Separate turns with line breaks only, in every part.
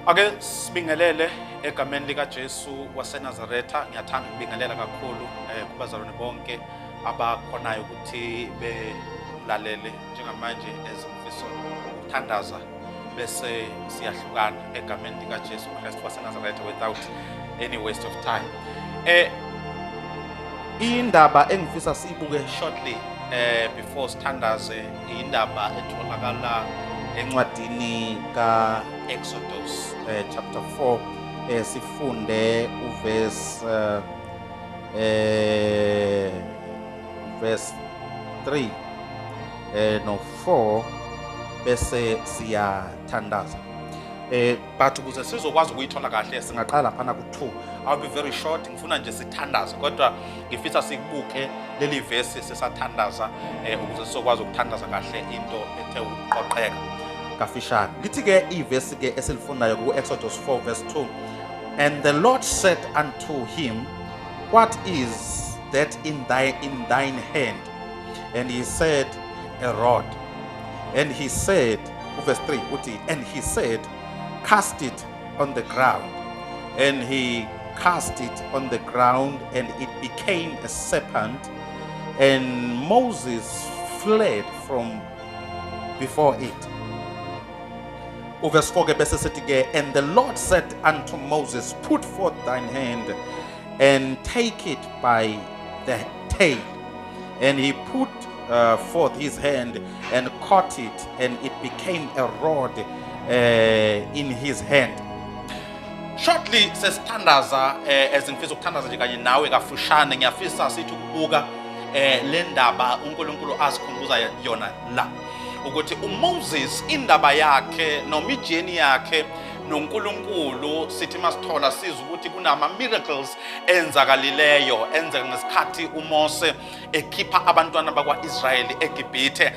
Ake sibingelele egameni likaJesu waseNazaretha. Ngiyathanda ukubingelela kakhulu kubazalwane bonke abakhonayo ukuthi belalele njengamanje ezimfiso ukuthandaza bese siyahlukana egameni likaJesu Kristu waseNazaretha without any waste of time. Indaba engifisa siyibuke shortly before sithandaze, indaba etholakala encwadini ka-Exodus chapter 4, sifunde uverse verse 3 no 4 bese siyathandaza. But ukuze sizokwazi ukuyithola kahle, singaqala laphana ku-2. I'll be very short, ngifuna nje sithandaze, kodwa ngifisa sikubuke leli vesi sisathandaza ukuze sizokwazi ukuthandaza kahle into ethe ukuqoqeka kafishane. Lithi ke ivesi ke esilifundayo ku-Exodus 4 verse 2: "And the Lord said unto him, What is that in thine hand? And he said, A rod. And he said," verse 3 uthi, "And he said, Cast it on the ground. And he cast it on the ground, and it became a serpent, and Moses fled from before it." Uverse 4 ke bese sithi ke, "And the Lord said unto Moses, Put forth thine hand and take it by the tail. And he put forth his hand and caught it, and it became a rod in his hand." Shortly sesithandaza, ezingifisa ukuthandaza nje kanye nawe kafushane, ngiyafisa sithi ukubuka le ndaba uNkulunkulu asikhumbuza yona la, ukuthi uMoses, indaba yakhe noma ijourney yakhe noNkulunkulu, sithi masithola sizwe ukuthi kunama miracles enzakalileyo, enzeka ngesikhathi uMose ekhipha abantwana bakwa-Israyeli eGibhithe.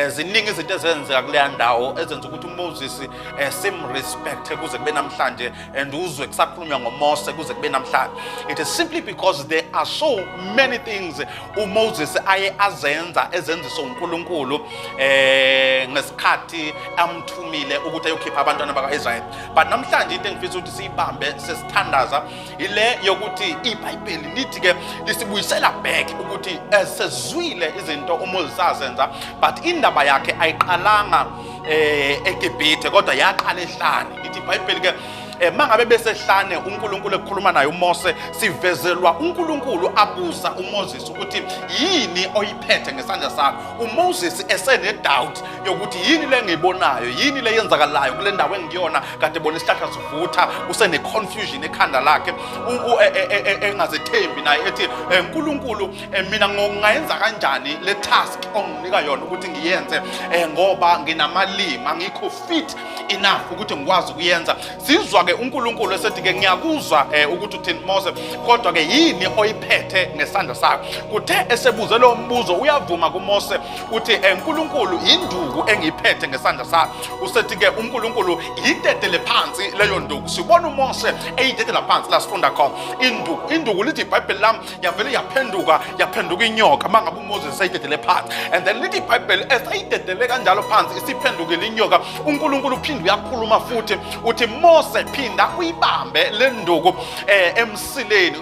Ziningi izinto ezenzeka kuleya ndawo ezenza ukuthi uMoses simrespect kuze kube namhlanje, and uzwe kusakhulunywa ngoMose kuze kube namhlanje. It is simply because there are so many things uMoses aye azenza, ezenziswa uNkulunkulu ngesikhathi amthumile ukuthi ayokhipha abantwana bakwa-Israyeli. But namhlanje into engifisa ukuthi siyibambe sesithandaza ile yokuthi iBhayibheli lithi ke lisibuyisela back ukuthi esezwile izinto uMoses azenza, but indaba yakhe ayiqalanga eGibhithe, kodwa yaqala ehlane. Lithi iBhayibheli ke mangabe besehlane, uNkulunkulu ekhuluma naye uMose, sivezelwa uNkulunkulu abuza uMoses ukuthi yini oyiphethe ngesandla sakho. uMoses esene doubt yokuthi yini le ngiyibonayo, yini le yenzakalayo kule ndawo engiyona, kade bona isihlahla sivutha, usene confusion ekhanda lakhe, engazethembi naye, ethi, "uNkulunkulu, mina ngingayenza kanjani le task onginika yona ukuthi ngiyenze, ngoba nginamalimi, angikho fit enough ukuthi ngikwazi ukuyenza?" Sizwa ke uNkulunkulu esethi ke, "Ngiyakuzwa ukuthi uthini, Mose, kodwa ke yini oyiphethe ngesandla sakho?" Kuthe esebuze lo mbuzo, uyavuma kuMose, uthi, "uNkulunkulu, induku engiyiphethe ngesandla sakho." Usethi ke uNkulunkulu, "Yidedele phansi leyo nduku." Sibona uMose eyidedela phansi la sifunda khona induku. Induku, lithi iBhayibheli lami, yavele yaphenduka, yaphenduka inyoka mangabe uMoses esayidedele phansi. And then lithi iBhayibheli, esayidedele kanjalo phansi, isiphendukile inyoka, uNkulunkulu uphinde uyakhuluma futhi, uthi, "Mose, phinda uyibambe le nduku emsileni."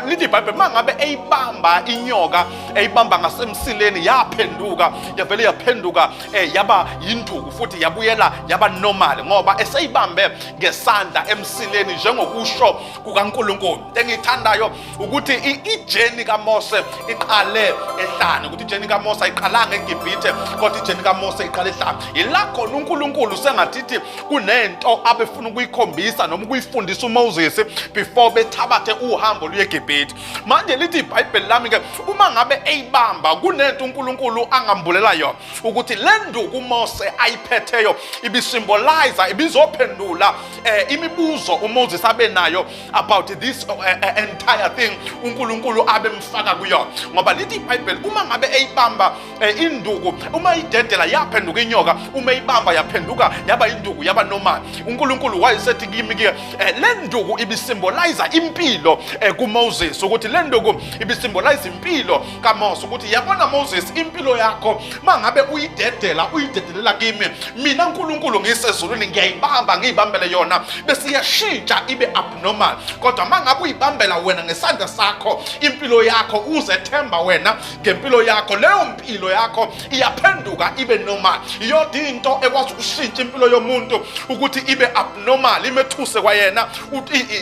Lithi iBhayibheli, mangabe eyibamba inyoka, eyibamba ngasemsileni, yaphenduka, yavele yaphenduka yaba yinduku futhi, yabuyela yaba normal, ngoba eseyibambe ngesandla emsileni njengokusho kukaNkulunkulu. Into engiyithandayo ukuthi ijourney kaMose iqale ehlane, ukuthi ijourney kaMose ayiqalanga eGibhithe, kodwa ijourney kaMose iqale ehlane. Yila khona uNkulunkulu sengathithi kunento abefuna ukuyikhombisa noma ukuyifundisa uMoses before bethabathe uhambo luye eGibhithe. Manje lithi iBhayibheli lami ke, uma ngabe eyibamba, kunento uNkulunkulu angambulela yona, ukuthi le nduku uMose ayiphetheyo ibisymbolize, ibizophendula imibuzo uMoses abe nayo about this entire thing uNkulunkulu abemfaka kuyona. Ngoba lithi iBhayibheli, uma ngabe eyibamba induku, uma idedela yaphenduka inyoka, uma eyibamba yaphenduka yaba Induku yaba normal. UNkulunkulu wayesethi kimi ke, le nduku ibisymbolize impilo kuMoses, ukuthi le nduku ibisymbolize impilo kaMoses, ukuthi yabona Moses, impilo yakho mangabe uyidedela, uyidedelela kimi mina uNkulunkulu ngisezulwini, ngiyayibamba, ngiyibambele yona, bese iyashintsha ibe abnormal. Kodwa mangabe uyibambela wena ngesandla sakho impilo yakho, uzethemba wena ngempilo yakho, leyo mpilo yakho iyaphenduka ibe normal. Iyodwa into ekwazi ukushintsha impilo yomuntu ukuthi ibe abnormal, imethuse kwayena,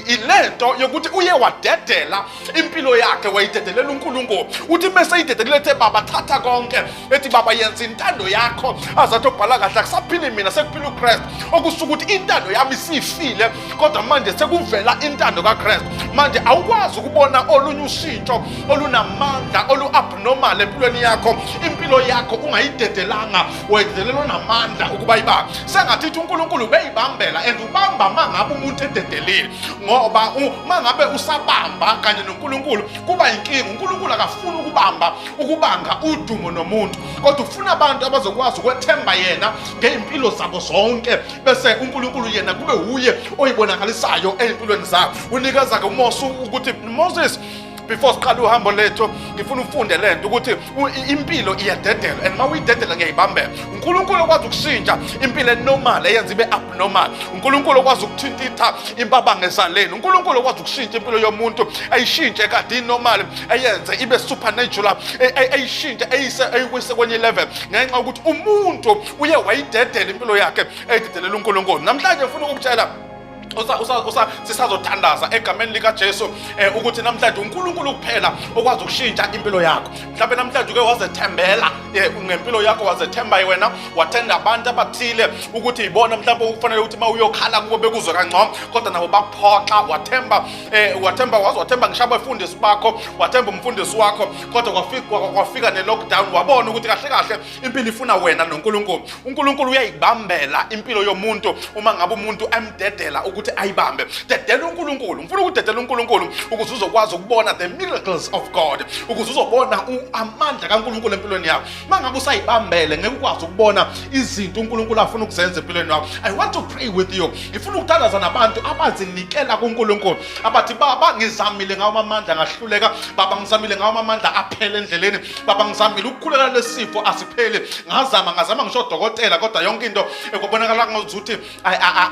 ilento yokuthi uye wadedela impilo yakhe, wayidedelela uNkulunkulu. Uthi bese idedelile, ethe, "Baba, thatha konke," ethi, "Baba, yenza intando yakho." Azathi obhala kahle, akusaphili mina, sekuphila uKristu. Okusho ukuthi intando yami isifile, kodwa manje sekuvela intando kaKristu. Manje awukwazi ukubona olunye ushintsho olunamandla olu-abnormal empilweni yakho, impilo yakho ungayidedelanga, wayidedelela onamandla ukuba ibambe. Sengathi ithi uNkulunkulu ubeyibambela and ubamba mangabe umuntu ededelile, ngoba mangabe usabamba kanye noNkulunkulu kuba inkinga. UNkulunkulu akafuni ukubamba, ukubanga udumo nomuntu, kodwa ufuna abantu abazokwazi ukwethemba yena ngey'mpilo zabo zonke, bese uNkulunkulu yena kube wuye oyibonakalisayo ey'mpilweni zabo. Unikeza-ke uMose ukuthi, Moses, before siqala uhambo lethu, ngifuna ufunde lento ukuthi impilo iyadedelwa, and uma uyidedela ngiyayibambela. uNkulunkulu okwazi ukushintsha impilo enormal eyenza ibe abnormal, uNkulunkulu okwazi ukuthintitha impabanga esaleni, uNkulunkulu okwazi ukushintsha impilo yomuntu, ayishintshe kade inormal, eyenze ibe supernatural, ayishintshe, eyise, eyiwise kwenye level, ngenxa yokuthi umuntu uye wayidedela impilo yakhe, eyidedelela uNkulunkulu. Namhlanje ngifuna ukukutshela, sisazothandaza egameni likaJesu, ukuthi namhlanje uNkulunkulu kuphela okwazi ukushintsha impilo yakho. Mhlawumbe namhlanje uke wazethembela ngempilo yakho, wazethemba wena, wathenda abantu abathile ukuthi ibona mhlawumbe okufanele ukuthi uma uyokhala kubo bekuzwe kangcono, kodwa nabo bakuphoxa. Wathemba, wathemba, waze wathemba ngisho abafundisi bakho, wathemba umfundisi wakho, kodwa kwafika ne-lockdown, wabona ukuthi kahle kahle impilo ifuna wena noNkulunkulu. uNkulunkulu uyayibambela impilo yomuntu uma ngabe umuntu emdedela ukuthi ayibambe. Dedela uNkulunkulu. Ngifuna ukudedela uNkulunkulu ukuze uzokwazi ukubona the miracles of God, ukuze uzobona amandla kaNkulunkulu empilweni yakho. Uma ngabe usayibambele, ngeke ukwazi ukubona izinto uNkulunkulu afuna ukuzenza empilweni yakho. I want to pray with you. Ngifuna ukuthandaza nabantu abazinikela kuNkulunkulu, abathi, "Baba, ngizamile ngawo amandla, ngahluleka. Baba, ngizamile ngawo amandla, aphele endleleni. Baba, ngizamile ukukhuleka lesifo, asipheli. Ngazama, ngazama ngisho odokotela, kodwa yonke into ekubonakala ngazuthi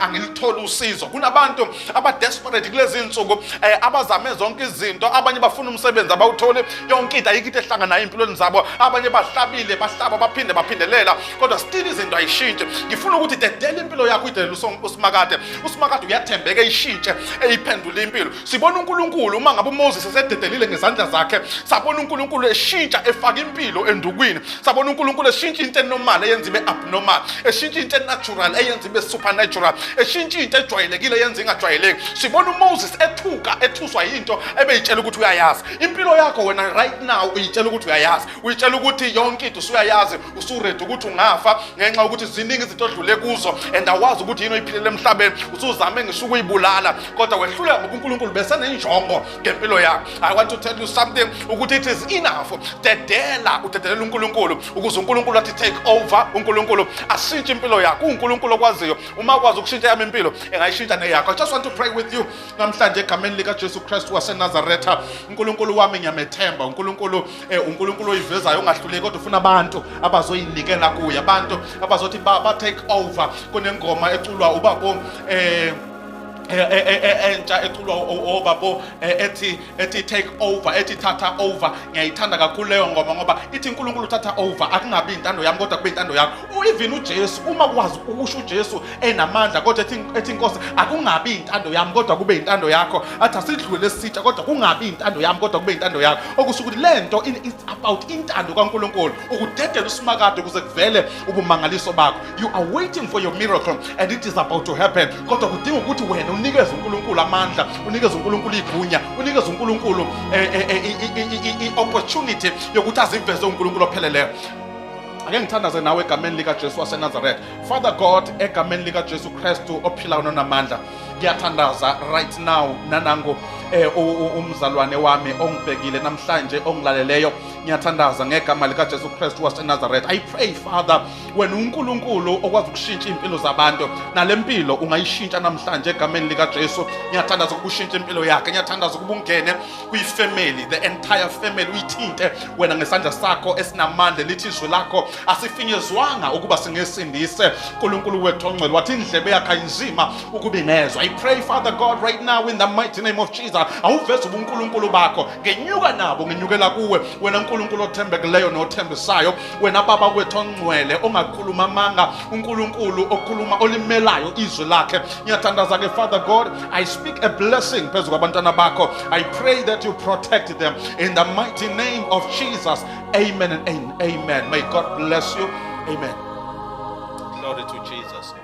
angilitholi usizo." Kunabantu aba-desperate kulezi nsuku, abazame zonke izinto. Abanye bafuna umsebenzi, abawutholi. Yonke into, ayikho into ehlanganayo empilweni zabo. Abanye bahlabile, bahlaba, baphinde baphindelela, kodwa still izinto ayishintshi. Ngifuna ukuthi dedela impilo yakho, uyidelele uSimakade. USimakade uyathembeka, eyishintshe, eyiphendule impilo. Sibona uNkulunkulu uma ngabe uMoses esededelile ngezandla zakhe, sabona uNkulunkulu eshintsha, efaka impilo endukwini. Sabona uNkulunkulu eshintsha into enormal, eyenza ibe abnormal, eshintsha into enatural, eyenza ibe supernatural, eshintsha into ejwayelekile, eyenza ingajwayeleki. Sibona uMoses ethuka, ethuswa yinto ebeyitshela ukuthi uyayazi. Impilo yakho wena right now uyitshela ukuthi uyayazi, uyitshela ukuthi yonke into usuyayazi, usuready ukuthi ungafa ngenxa yokuthi ziningi izinto odlule kuzo and awazi ukuthi yini oyiphilele emhlabeni. Usuzame ngisho ukuyibulala, kodwa wehluleka, ngoba uNkulunkulu besenenjongo ngempilo yakho. I want to tell you something, ukuthi it is enough. Dedela, udedelela uNkulunkulu ukuze uNkulunkulu athi take over, uNkulunkulu ashintshe impilo yakho. UNkulunkulu okwaziyo, uma akwazi ukushintsha yami impilo, engayishintsha neyakho. I just want to pray with you namhlanje egameni likaJesu Kristu waseNazaretha. uNkulunkulu wami ngiyamethemba. uNkulunkulu, uNkulunkulu oyivezayo, ongahluleki, kodwa ufuna abantu abazoyinikela kuye, abantu abazothi ba take over. Kunengoma eculwa ubabo entsha eculwa obabo, ethi "Take over", ethi "Thatha over". Ngiyayithanda kakhulu leyo ngoma ngoba ithi uNkulunkulu uthatha over, akungabi intando yami kodwa kube intando yakho. Even uJesu, uma kwazi ukusho uJesu enamandla, kodwa ethi, "Inkosi, akungabi intando yami kodwa kube intando yakho." Athi, "Asidlule lesitsha, kodwa kungabi intando yami kodwa kube intando yakho." Okusho ukuthi lento it's about intando kaNkulunkulu, ukudedela uSimakade ukuze kuvele ubumangaliso bakho. You are waiting for your miracle and it is about to happen, kodwa kudinga ukuthi wena unikeze uNkulunkulu amandla, unikeze uNkulunkulu igunya, unikeze uNkulunkulu i-opportunity yokuthi aziveze uNkulunkulu opheleleyo. Ake ngithandaze nawe egameni likaJesu waseNazaretha. Father God, egameni likaJesu Kristu ophilayo nonamandla, Ngiyathandaza right now nanangu umzalwane wami ongibhekile namhlanje, ongilaleleyo. Ngiyathandaza ngegama likaJesu Kristu waseNazaretha. I pray, Father, wena uNkulunkulu okwazi ukushintsha impilo zabantu, nalempilo ungayishintsha namhlanje egameni likaJesu. Ngiyathandaza ukuba ushintshe impilo yakhe. Ngiyathandaza ukuba ungene kwi-family, the entire family, uyithinte wena ngesandla sakho esinamandla. Lithi izwi lakho, asifinyezwanga ukuba singesindise. Nkulunkulu wethu ongcwele, wathi indlebe yakhe ayinzima ukuba ingezwa. I pray, Father God, right now in the mighty name of Jesus, awuveze ubunkulunkulu bakho. Ngenyuka nabo, ngenyukela kuwe wena Nkulunkulu othembekileyo nothembisayo, wena Baba wethu ongcwele ongakhuluma amanga, uNkulunkulu okhuluma olimelayo izwi lakhe. Ngiyathandaza ke, Father God, I speak a blessing phezu kwabantwana bakho. I pray that you protect them in the mighty name of Jesus. Amen and amen. May God bless you. Amen. Glory to Jesus.